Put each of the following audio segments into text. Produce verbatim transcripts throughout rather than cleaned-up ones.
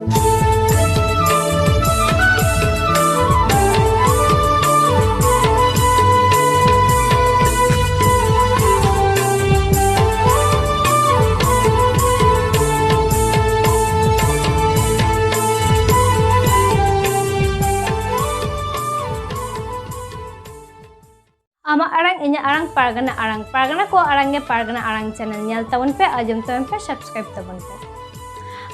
ᱟᱢᱟᱜ ᱟᱲᱟᱝ, ᱤᱧᱟᱹᱜ ᱟᱲᱟᱝ, ᱯᱟᱨᱜᱟᱱᱟ ᱟᱲᱟᱝ᱾ ᱯᱟᱨᱜᱟᱱᱟ ᱠᱚᱣᱟᱜ ᱟᱲᱟᱝ ᱜᱮ ᱯᱟᱨᱜᱟᱱᱟ ᱟᱲᱟᱝ ᱪᱮᱱᱮᱞ᱾ ᱧᱮᱞ ᱛᱟᱵᱚᱱ ᱯᱮ, ᱟᱸᱡᱚᱢ ᱛᱟᱵᱚᱱ ᱯᱮ, ᱥᱟᱵᱥᱠᱨᱟᱭᱤᱵ ᱛᱟᱵᱚᱱ ᱯᱮ᱾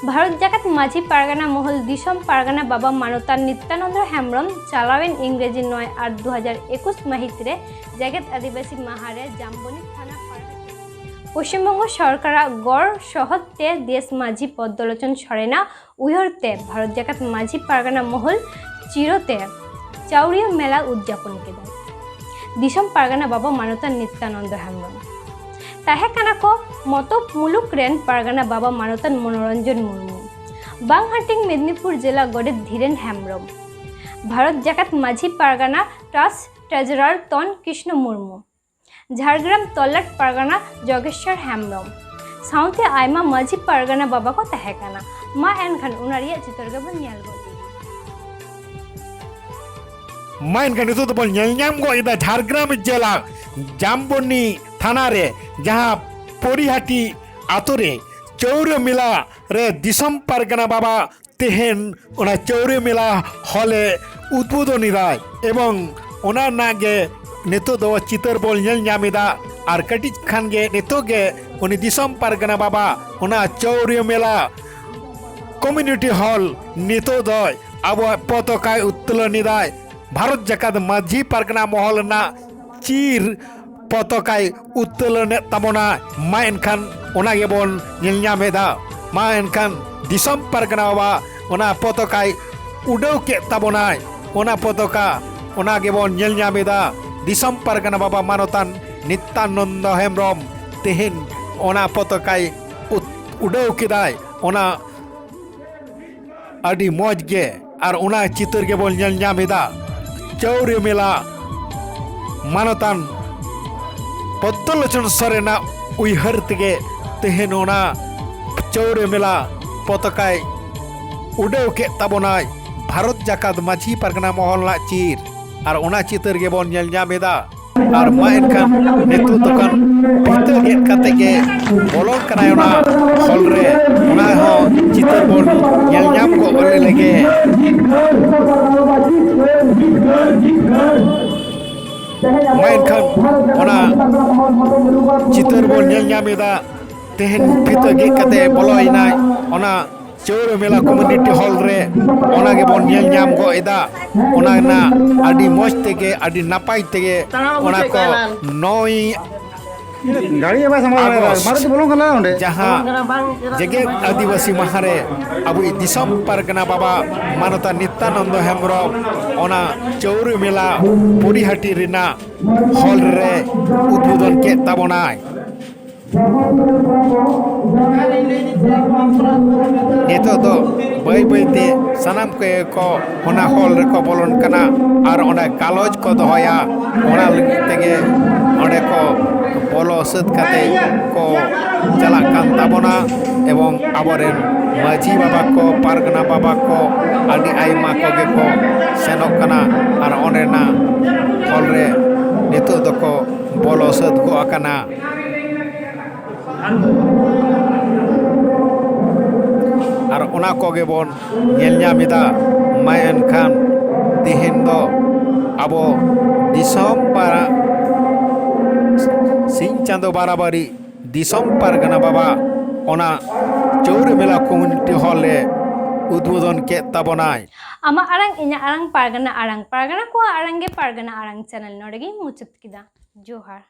ᱵᱷᱟᱨᱚᱛ ᱡᱟᱠᱟᱛ ᱢᱟᱹᱡᱷᱤ ᱯᱟᱨᱜᱟᱱᱟ ᱢᱚᱦᱚᱞ ᱫᱤᱥᱚᱢ ᱯᱟᱨᱜᱟᱱᱟ ᱵᱟᱵᱟ ᱢᱟᱱᱚᱛᱟᱱ ᱱᱤᱛᱭᱟᱱᱚᱱᱫᱚ ᱦᱮᱢᱵᱨᱚᱢ ᱪᱟᱞᱟᱣᱮᱱ ᱤᱝᱨᱮᱡᱤ ᱱᱚᱭ ᱟᱴ ᱫᱩ ᱦᱟᱡᱟᱨ ᱮᱠᱩᱥ ᱢᱟᱹᱦᱤᱛ ᱨᱮ ᱡᱮᱜᱮᱛ ᱟᱹᱫᱤᱵᱟᱹᱥᱤ ᱢᱟᱦᱟ ᱨᱮ ᱡᱟᱢᱵᱚᱱᱤ ᱛᱷᱟᱱᱟ ᱯᱟᱨᱜᱟᱱᱟ ᱯᱚᱥᱪᱤᱢ ᱵᱚᱝᱜᱚ ᱥᱚᱨᱠᱟᱨᱟᱜ ᱜᱚᱲ ᱥᱚᱦᱚᱫ ᱛᱮ ᱫᱮᱥ ᱢᱟᱹᱡᱷᱤ ᱯᱚᱫᱽᱫᱚᱞᱳᱪᱚᱱ ᱥᱚᱨᱮᱱᱟᱜ ᱩᱭᱦᱟᱹᱨ ᱛᱮ ᱵᱷᱟᱨᱚᱛ ᱡᱟᱠᱟᱛ ᱢᱟᱹᱡᱷᱤ ᱯᱟᱨᱜᱟᱱᱟ ᱢᱚᱦᱚᱞ ᱪᱤᱨᱚᱛᱮ ᱪᱟᱣᱨᱤᱭᱟᱹ ᱢᱮᱞᱟ ᱩᱫᱽᱡᱟᱯᱚᱱ ᱠᱮᱫᱟ᱾ ᱫᱤᱥᱚᱢ ᱯᱟᱨᱜᱟᱱᱟ ᱵᱟᱵᱟ ᱢᱟᱱᱚᱛᱟᱱ ᱱᱤᱛᱭᱟᱱᱚᱱᱫᱚ ᱦᱮᱢᱵᱨᱚᱢ᱾ ᱛᱟᱦᱮᱸ ᱠᱟᱱᱟ ᱠᱚ ᱢᱚᱛᱚᱵ ᱢᱩᱞᱩᱠ ᱨᱮᱱ ᱯᱟᱨᱜᱟᱱᱟ ᱵᱟᱵᱟ ᱢᱟᱱᱚᱛᱟᱱ ᱢᱚᱱᱳᱨᱚᱧᱡᱚᱱ ᱢᱩᱨᱢᱩ, ᱵᱟᱝᱦᱟᱴᱤᱝ ᱢᱮᱫᱽᱱᱤᱯᱩᱨ ᱡᱮᱞᱟ ᱜᱚᱰᱮᱛ ᱫᱷᱤᱨᱮᱱ ᱦᱮᱢᱵᱨᱚᱢ, ᱵᱷᱟᱨᱚᱛ ᱡᱟᱠᱟᱛ ᱢᱟᱹᱡᱷᱤ ᱯᱟᱨᱜᱟᱱᱟ ᱴᱨᱟᱥᱴ ᱴᱨᱮᱡᱟᱨᱟᱨ ᱛᱚᱱ ᱠᱨᱤᱥᱱᱚ ᱢᱩᱨᱢᱩ, ᱡᱷᱟᱲᱜᱨᱟᱢ ᱛᱚᱞᱞᱟᱴ ᱯᱟᱨᱜᱟᱱᱟ ᱡᱚᱜᱮᱥᱣᱚᱨ ᱦᱮᱢᱵᱨᱚᱢ, ᱥᱟᱶᱛᱮ ᱟᱭᱢᱟ ᱢᱟᱹᱡᱷᱤ ᱯᱟᱨᱜᱟᱱᱟ ᱵᱟᱵᱟ ᱠᱚ ᱛᱟᱦᱮᱸ ᱠᱟᱱᱟ᱾ ᱢᱟ ᱮᱱᱠᱷᱟᱱ ᱚᱱᱟ ᱨᱮᱭᱟᱜ ᱪᱤᱛᱟᱹᱨ ᱜᱮᱵᱚᱱ ᱧᱮᱞ ᱜᱚᱫ ᱞᱮᱜᱮ᱾ ᱢᱟ ᱮᱱᱠᱷᱟᱱ ᱱᱤᱛᱚᱜ ᱫᱚᱵᱚᱱ ᱧᱮᱞ ᱧᱟᱢ ᱜᱚᱫ ᱮᱫᱟ ᱡᱷᱟᱲᱜᱨᱟᱢ ᱡᱮᱞᱟ ᱡᱟᱢᱵᱚᱱᱤ ᱛᱷᱟᱱᱟ ᱨᱮ ᱡᱟᱦᱟᱸ ᱯᱚᱨᱤᱦᱟᱴᱤ ᱟᱛᱳ ᱨᱮ ᱪᱟᱹᱣᱨᱤᱭᱟᱹ ᱢᱮᱞᱟ ᱨᱮ ᱫᱤᱥᱚᱢ ᱯᱟᱨᱜᱟᱱᱟ ᱵᱟᱵᱟ ᱛᱮᱦᱮᱧ ᱚᱱᱟ ᱪᱟᱹᱣᱨᱤᱭᱟᱹ ᱢᱮᱞᱟ ᱦᱚᱞᱮ ᱩᱫᱵᱳᱫᱚᱱ ᱮᱫᱟᱭ ᱮᱵᱚᱝ ᱚᱱᱟ ᱨᱮᱱᱟᱜ ᱜᱮ ᱱᱤᱛᱚᱜ ᱫᱚ ᱪᱤᱛᱟᱹᱨ ᱵᱚᱱ ᱧᱮᱞ ᱧᱟᱢ ᱮᱫᱟ᱾ ᱟᱨ ᱠᱟᱹᱴᱤᱡ ᱠᱷᱟᱱ ᱜᱮ ᱱᱤᱛᱚᱜ ᱜᱮ ᱩᱱᱤ ᱫᱤᱥᱚᱢ ᱯᱟᱨᱜᱟᱱᱟ ᱵᱟᱵᱟ ᱚᱱᱟ ᱪᱟᱹᱣᱨᱤᱭᱟᱹ ᱢᱮᱞᱟ ᱠᱚᱢᱤᱭᱩᱱᱤᱴᱤ ᱦᱚᱞ ᱱᱤᱛᱚᱜ ᱫᱚ ᱟᱵᱚᱣᱟᱜ ᱯᱚᱛᱟᱠᱟᱭ ᱩᱛᱛᱳᱞᱚᱱ ᱮᱫᱟᱭ᱾ ᱵᱷᱟᱨᱚᱛ ᱡᱟᱠᱟᱛ ᱢᱟᱹᱡᱷᱤ ᱯᱟᱨᱜᱟᱱᱟ ᱢᱚᱦᱚᱞ ᱨᱮᱱᱟᱜ ᱪᱤᱨ ᱯᱚᱛᱟᱠᱟᱭ ᱩᱛᱛᱳᱞᱚᱱᱮᱫ ᱛᱟᱵᱚᱱᱟ᱾ ᱢᱟ ᱮᱱᱠᱷᱟᱱ ᱚᱱᱟ ᱜᱮᱵᱚᱱ ᱧᱮᱞ ᱧᱟᱢ ᱮᱫᱟ᱾ ᱢᱟ ᱮᱱᱠᱷᱟᱱ ᱫᱤᱥᱚᱢ ᱯᱟᱨᱜᱟᱱᱟ ᱵᱟᱵᱟ ᱚᱱᱟ ᱯᱚᱛᱟᱠᱟᱭ ᱩᱰᱟᱹᱣ ᱠᱮᱫ ᱛᱟᱵᱚᱱᱟᱭ᱾ ᱚᱱᱟ ᱯᱚᱛᱟᱠᱟ ᱚᱱᱟ ᱜᱮᱵᱚᱱ ᱧᱮᱞ ᱧᱟᱢ ᱮᱫᱟ᱾ ᱫᱤᱥᱚᱢ ᱯᱟᱨᱜᱟᱱᱟ ᱵᱟᱵᱟ ᱢᱟᱱᱚᱛᱟᱱ ᱱᱤᱛᱭᱟᱱᱚᱱᱫᱚ ᱦᱮᱢᱵᱨᱚᱢ ᱛᱮᱦᱮᱧ ᱚᱱᱟ ᱯᱚᱛᱟᱠᱟᱭ ᱩᱛ-, ᱩᱰᱟᱹᱣ ᱠᱮᱫᱟᱭ᱾ ᱚᱱᱟ ᱟᱹᱰᱤ ᱢᱚᱡᱽ ᱜᱮ ᱟᱨ ᱚᱱᱟ ᱪᱤᱛᱟᱹᱨ ᱜᱮᱵᱚᱱ ᱧᱮᱞ ᱧᱟᱢ ᱮᱫᱟ᱾ ᱪᱟᱹᱣᱨᱤᱭᱟᱹ ᱢᱮᱞᱟ ᱢᱟᱱᱚᱛᱟᱱ ᱯᱚᱫᱽᱫᱚᱞᱳᱪᱚᱱ ᱥᱚᱨᱮᱱᱟᱜ ᱩᱭᱦᱟᱹᱨ ᱛᱮᱜᱮ ᱛᱮᱦᱮᱧ ᱚᱱᱟ ᱪᱟᱹᱣᱨᱤᱭᱟᱹ ᱢᱮᱞᱟ ᱯᱚᱛᱟᱠᱟᱭ ᱩᱰᱟᱹᱣ ᱠᱮᱫ ᱛᱟᱵᱚᱱᱟᱭ ᱵᱷᱟᱨᱚᱛ ᱡᱟᱠᱟᱛ ᱢᱟᱹᱡᱷᱤ ᱯᱟᱨᱜᱟᱱᱟ ᱢᱚᱦᱚᱞ ᱨᱮᱱᱟᱜ ᱪᱤᱨ᱾ ᱟᱨ ᱚᱱᱟ ᱪᱤᱛᱟᱹᱨ ᱜᱮᱵᱚᱱ ᱧᱮᱞ ᱧᱟᱢ ᱮᱫᱟ᱾ ᱟᱨ ᱢᱟ ᱮᱱᱠᱷᱟᱱ ᱱᱤᱛᱚᱜ ᱫᱚ ᱠᱷᱟᱱ ᱵᱷᱤᱛᱟᱹ ᱜᱮᱫ ᱠᱟᱛᱮ ᱜᱮ ᱵᱚᱞᱚᱱ ᱠᱟᱱᱟᱭ ᱚᱱᱟ ᱦᱚᱞ ᱨᱮ᱾ ᱚᱱᱟ ᱦᱚᱸ ᱪᱤᱛᱟᱹᱨ ᱵᱚᱱ ᱧᱮᱞ ᱧᱟᱢ ᱜᱚᱫ ᱞᱮᱜᱮ᱾ ᱢᱟ ᱮᱱᱠᱷᱟᱱ ᱚᱱᱟ ᱪᱤᱛᱟᱹᱨ ᱵᱚᱱ ᱧᱮᱞ ᱧᱟᱢ ᱮᱫᱟ᱾ ᱛᱮᱦᱮᱧ ᱵᱷᱤᱛᱟᱹ ᱜᱮᱫ ᱠᱟᱛᱮ ᱵᱚᱞᱚᱭᱮᱱᱟᱭ ᱚᱱᱟ ᱪᱟᱹᱣᱨᱟᱹ ᱢᱮᱞᱟ ᱠᱚᱢᱤᱭᱩᱱᱤᱴᱤ ᱦᱚᱞ ᱨᱮ᱾ ᱚᱱᱟ ᱜᱮᱵᱚᱱ ᱧᱮᱞ ᱧᱟᱢ ᱜᱚᱫ ᱮᱫᱟ᱾ ᱚᱱᱟ ᱨᱮᱱᱟᱜ ᱟᱹᱰᱤ ᱢᱚᱡᱽ ᱛᱮᱜᱮ, ᱟᱹᱰᱤ ᱱᱟᱯᱟᱭ ᱛᱮᱜᱮ ᱚᱱᱟ ᱠᱚ ᱱᱚᱭ ᱜᱟᱹᱲᱤ ᱵᱟᱭ ᱥᱟᱢᱵᱟᱣ ᱫᱟᱲᱮᱭᱟᱫᱟ᱾ ᱟᱜᱚᱥᱴ ᱢᱟᱨᱚᱛᱤ ᱵᱚᱞᱚᱱ ᱠᱟᱱᱟ ᱚᱸᱰᱮ᱾ ᱡᱟᱦᱟᱸ ᱡᱮᱜᱮᱛ ᱟᱹᱫᱤᱵᱟᱹᱥᱤ ᱢᱟᱦᱟ ᱨᱮ ᱟᱵᱚᱭᱤᱡ ᱫᱤᱥᱚᱢ ᱯᱟᱨᱜᱟᱱᱟ ᱵᱟᱵᱟ ᱢᱟᱱᱚᱛᱟᱱ ᱱᱤᱛᱭᱟᱱᱚᱱᱫᱚ ᱦᱮᱢᱵᱨᱚᱢ ᱚᱱᱟ ᱪᱟᱹᱣᱨᱟᱹ ᱢᱮᱞᱟ ᱯᱚᱨᱤᱦᱟᱹᱴᱤ ᱨᱮᱱᱟᱜ ᱦᱚᱞ ᱨᱮ ᱩᱫᱵᱳᱫᱚᱱ ᱠᱮᱫ ᱛᱟᱵᱚᱱᱟᱭ᱾ ᱱᱤᱛᱚᱜ ᱫᱚ ᱵᱟᱹᱭ ᱵᱟᱹᱭ ᱛᱮ ᱥᱟᱱᱟᱢ ᱠᱚᱜᱮ ᱠᱚ ᱚᱱᱟ ᱦᱚᱞ ᱨᱮᱠᱚ ᱵᱚᱞᱚᱱ ᱠᱟᱱᱟ ᱟᱨ ᱚᱸᱰᱮ ᱜᱟᱞᱚᱪ ᱠᱚ ᱫᱚᱦᱚᱭᱟ᱾ ᱚᱱᱟ ᱞᱟᱹᱜᱤᱫ ᱛᱮᱜᱮ ᱚᱸᱰᱮ ᱠᱚ ᱵᱚᱞᱚ ᱥᱟᱹᱛ ᱠᱟᱛᱮ ᱠᱚ ᱪᱟᱞᱟᱜ ᱠᱟᱱ ᱛᱟᱵᱚᱱᱟ᱾ ᱮᱵᱚᱝ ᱟᱵᱚᱨᱮᱱ ᱢᱟᱹᱡᱷᱤ ᱵᱟᱵᱟ ᱠᱚ, ᱯᱟᱨᱜᱟᱱᱟ ᱵᱟᱵᱟ ᱠᱚ, ᱟᱹᱰᱤ ᱟᱭᱢᱟ ᱠᱚᱜᱮ ᱠᱚ ᱥᱮᱱᱚᱜ ᱠᱟᱱᱟ ᱟᱨ ᱚᱸᱰᱮᱱᱟᱜ ᱦᱚᱞ ᱨᱮ ᱱᱤᱛᱚᱜ ᱫᱚᱠᱚ ᱵᱚᱞᱚ ᱥᱟᱹᱛ ᱜᱚᱜ ᱟᱠᱟᱱᱟ᱾ ᱟᱨ ᱚᱱᱟ ᱠᱚᱜᱮ ᱵᱚᱱ ᱧᱮᱞ ᱧᱟᱢ ᱮᱫᱟ᱾ ᱢᱟ ᱮᱱᱠᱷᱟᱱ ᱛᱮᱦᱮᱧ ᱫᱚ ᱟᱵᱚ ᱫᱤᱥᱚᱢ ᱯᱟᱨᱟ-, ᱥᱤᱧ ᱪᱟᱸᱫᱚ ᱵᱟᱨᱟᱵᱟᱨᱤ ᱫᱤᱥᱚᱢ ᱯᱟᱨᱜᱟᱱᱟ ᱵᱟᱵᱟ ᱚᱱᱟ ᱪᱟᱹᱣᱨᱟᱹ ᱢᱮᱞᱟ ᱠᱚᱢᱤᱭᱩᱱᱤᱴᱤ ᱦᱚᱞ ᱮ ᱩᱫᱵᱳᱫᱚᱱ ᱠᱮᱫ ᱛᱟᱵᱚᱱᱟᱭ᱾ ᱟᱢᱟᱜ ᱟᱲᱟᱝ, ᱤᱧᱟᱹᱜ ᱟᱲᱟᱝ, ᱯᱟᱨᱜᱟᱱᱟ ᱟᱲᱟᱝ, ᱯᱟᱨᱜᱟᱱᱟ ᱠᱚᱣᱟᱜ ᱟᱲᱟᱝ ᱜᱮ ᱯᱟᱨᱜᱟᱱᱟ ᱟᱲᱟᱝ ᱪᱮᱱᱮᱞ᱾ ᱱᱚᱰᱮ ᱜᱤᱧ ᱢᱩᱪᱟᱹᱫ ᱠᱮᱫᱟ᱾ ᱡᱚᱦᱟᱨ᱾